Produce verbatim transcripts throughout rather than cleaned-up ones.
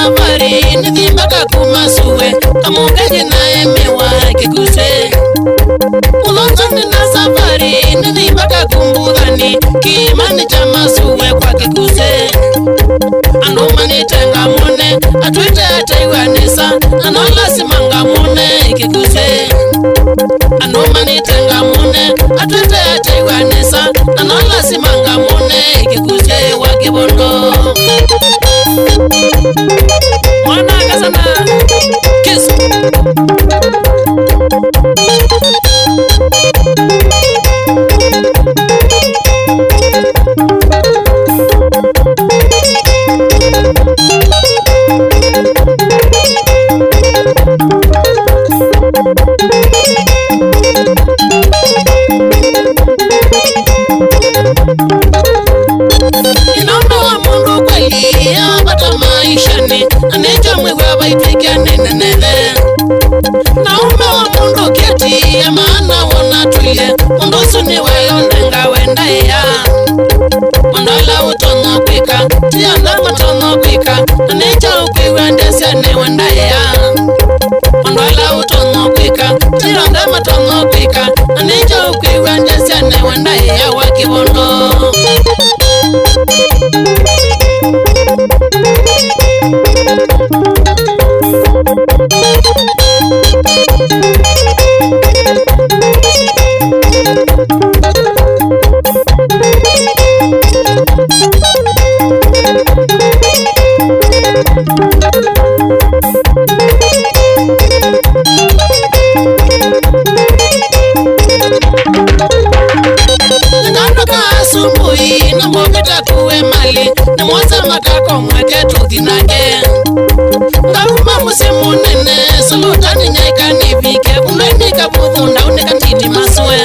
Safari nĩthi mpaka kuma Suwe, kamũkethye naemewa kĩkusĩ. Mũthonzoni na safari nĩthi mpaka Kumbuthani, kĩĩmanĩ kya Masuwe kwa kĩkusĩ. Andũ manĩte ngamone, atwĩte ateiwa nesa, na no lasima ngamone kĩkusĩ. Andũ manĩte ngamone, atwĩte ateiwa nesa, na no lasima ngamone kĩkusĩ wa kĩvondo. Mwana akasana, Kiss. Ĩno ndoa mũndũ kweli ya vata maishanĩ, na nĩkyo mwĩw'a vaitw'ĩke nĩ nenethe. Na ũme wa mũndũ kĩti ya maana wona tũie, mũndũ ũsu nĩ wayonenga wenda ĩa. Mũndũ ala ũtonya kwĩka, ti onthe matonya kwĩka, na nĩkyo ũkwĩw'a ndesya nĩ wenda ĩa. Ũndũ ala ũtonya kwĩka, ti onthe matonya kwĩka, na nĩkyo ũkwĩw'a ndesya nĩ wenda ĩa wa kĩvondo. Nĩkandũ ka asumbui na mũvĩta kuwe mali, nĩ mwosa matako mweke tũthi nake. Ngauma mũsyĩ mũnene, Sulutani nyaika nĩvike, kũndũ nĩkavũthũ ndaunĩka ndini maswe.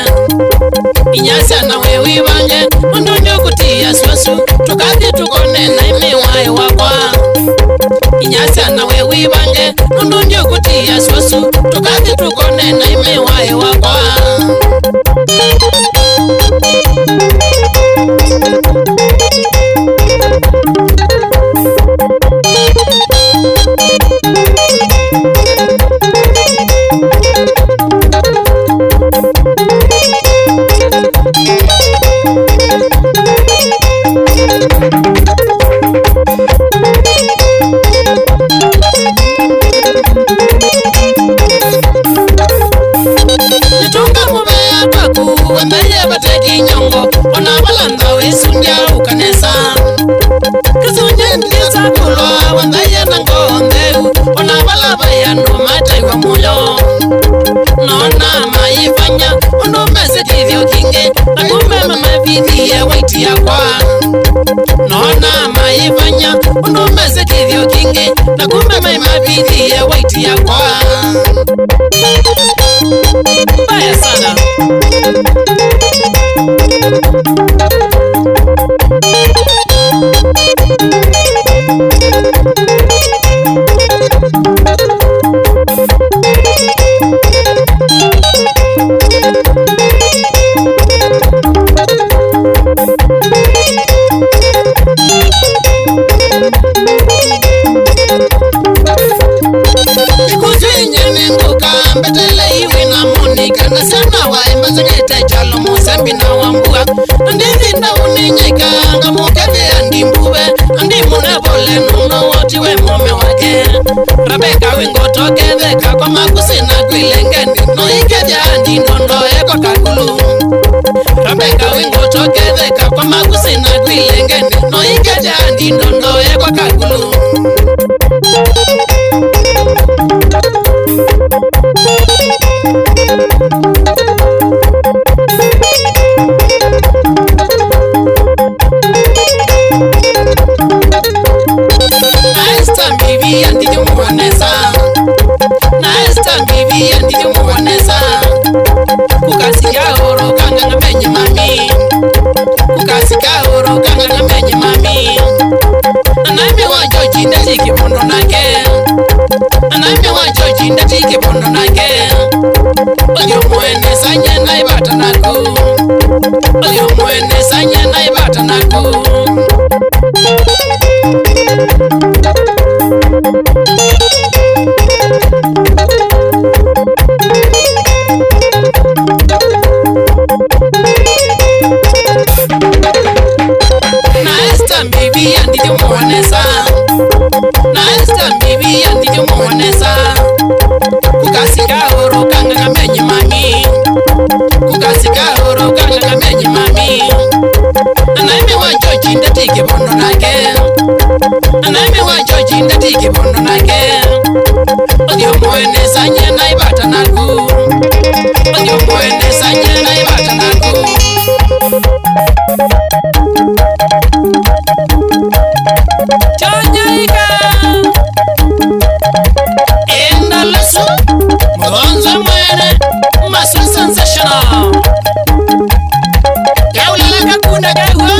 Inyasya na we wĩvange, ũndũ nĩũkũtia syũsu, tũkathi tũkone na ĩmĩwaĩ wakwa. Inyasya na we wĩvange, ũndũ nĩũkũtia syũsu, tũkathi tũkone na ĩmĩwaĩ wakwa. Nĩtũnga mũvea twaku, wendaiye vate kĩnyongo, ona vala nthau ĩsu ndyaũka nesa. Kĩsunye ndĩsa kũlwa, wendaiye na ngoo ntheu, ona vala vai andũ mataiwa mũyo. Nona maifanya ũndũ mesĩ kĩthyo kingĩ, na kumbe mamavithie waiti yakwa. Nona maifanya ũndũ mesĩ kĩthyo kingĩ, na kumbe maimavithie waiti yakwa. Mbaya sana. Ikuzinye nĩ ngũka mbetele iwi na mũnika na syana waĩ mazengete kyalo mũsembi na wambua. Ndithi ndaunĩnyĩka ngamũkethĩa ndimbuve, andimũne pole nũndũ wotiwe mũme wake. Rebeka wĩ ngũtũ ketheka kwa makusi na kwilengeni, no ikethya andi ndondo ekwa kakulu. Rebeka wĩ ngũtũ ketheka kwa makusi na kwilengeni, no ikethya andi ndondo ekwa kakulu. Na Esther mbivi ya ndithyo mũonesa. Na Esther mbivi ya ndithyo mũonesa. Kukasikia oro kanga na menye mami. Kukasikia oro kanga na menye mami. Anaime wa George ndati kĩvondo nake. Anaime wa George ndati kĩvondo nake. Ũthyũ mwene sanye na ivata naku. Ũthyũ mwene sanye na ivata naku. Cindati Kĩvondo nake. Ũthyũ mũenesa nyie na ivata naku. Ũthyũ mũenesa nyie na ivata naku. Kyanyaika. Enda lasu. Mũthonzwe mwene. Masu sensational. Yaulala kakunda kaiwa.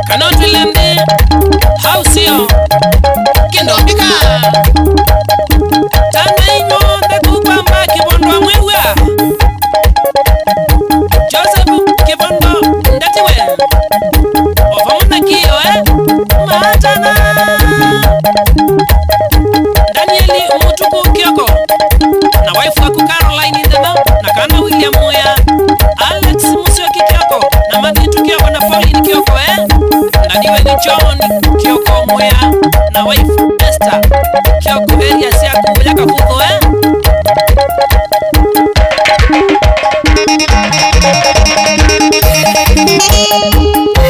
Kana ũtwĩle nthĩ, hau sio? Kĩndũ mbika. Tanda inyuothe kũu kwa mbaa Kĩvondo amwĩw'a. Joseph Kĩvondo ndatiwe. O vamwe na kĩo, eh? Matana. Danieli Mũtuku Kioko. Na wife waku Caroline Ndema. Na kana William Muya. Alex Musyoki Kioko, na Mathitu Kioko, na Pauline Kioko, eh? Na ndiwe ni John Kioko Muya, na wife Esther Kioko, area syaku ya Kavuko, eh?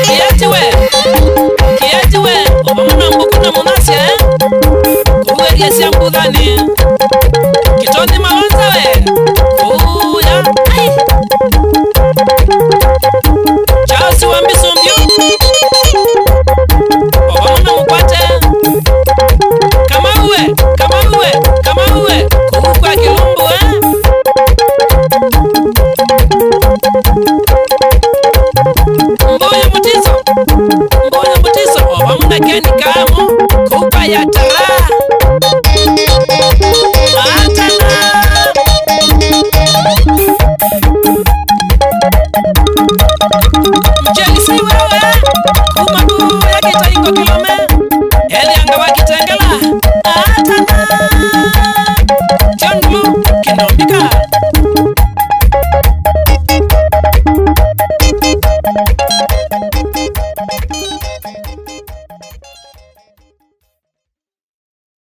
Kietiwe, kietiwe, o vamwe na Mbuku na Mũnasya, eh? Kũu area sya Mbuthani. Kĩtothi Malonza we. Kũya. Ai. Charles wa Mbisumbyu. O vamwe na mũkwate. Kamau we, Kamau we, Kamau we. Kũu kwa Kĩlumbu, eh? Mbuyu Mutiso. Mbuyu Mutiso. O vamwe na Ken Kamu. Kũu kwa Yatara.